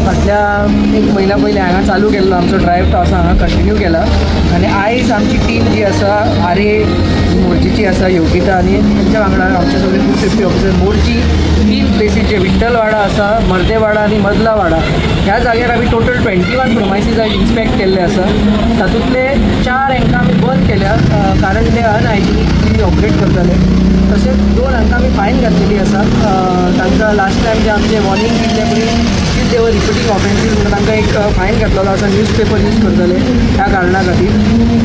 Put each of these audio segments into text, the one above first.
फाटल्या एक म्हयन्या पयलीं हांगा चालू केल्लो आमचो ड्रायव्ह तो आसा हांगा कंटिन्यू केला आनी आयज आमची टीम जी आसा आरे मोरजीची आसा योगिता आनी तेंच्या वांगडा आमचे सगळे फूड सेफ्टी ऑफिसर मोरजी 3 प्लेसीचे विठ्ठलवाडा आसा, मर्देवाडा आनी मदलावाडा ह्या जाग्यार आमी टोटल 21 प्रमायसीस आयज इन्स्पेक्ट केल्ले आसा. तातूंतले 4 हांकां आमी बंद केल्या कारण ते अनहायजिनिकली ऑपरेट करताले. तशेंच 2 हांकां आमी फायन घातलेली आसा. तांकां लास्ट टायम जे आमचे वॉर्निंग दिल्ले पळय still they were repeating offences म्हणून तांकां एक फायन घातलेलो आसा, न्यूज पेपर यूज करतले ह्या कारणा खातीर.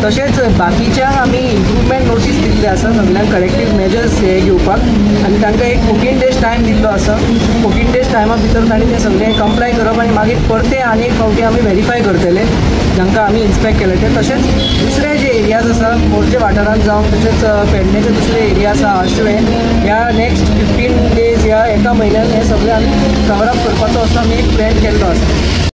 तशेंच बाकीच्यांक आमी इम्प्रुवमेंट नोटीस दिल्ली आसा, सगल्यांक करेक्टीव मेजर्स हे घेवपाक आनी तांकां एक 14 डेज टायम दिल्लो आसा. 14 डेज टायमा भितर तांणी ते सगळें कंप्लाय करप आनी मागीर परते आनी एक फावटी आमी व्हेरीफाय करतले जांकां आमी इन्स्पेक्ट केले ते. तशेंच दुसरे जे एरियाज आसा मोरजे वाठारांत जावं तशेंच पेडणेचे दुसरे एरिया आसा आश्वें, ह्या नेक्स्ट 15 डेज ह्या एका म्हयन्यान हे सगळे आमी कवर अप करपाचो असो आमी एक प्लॅन केल्लो आसा.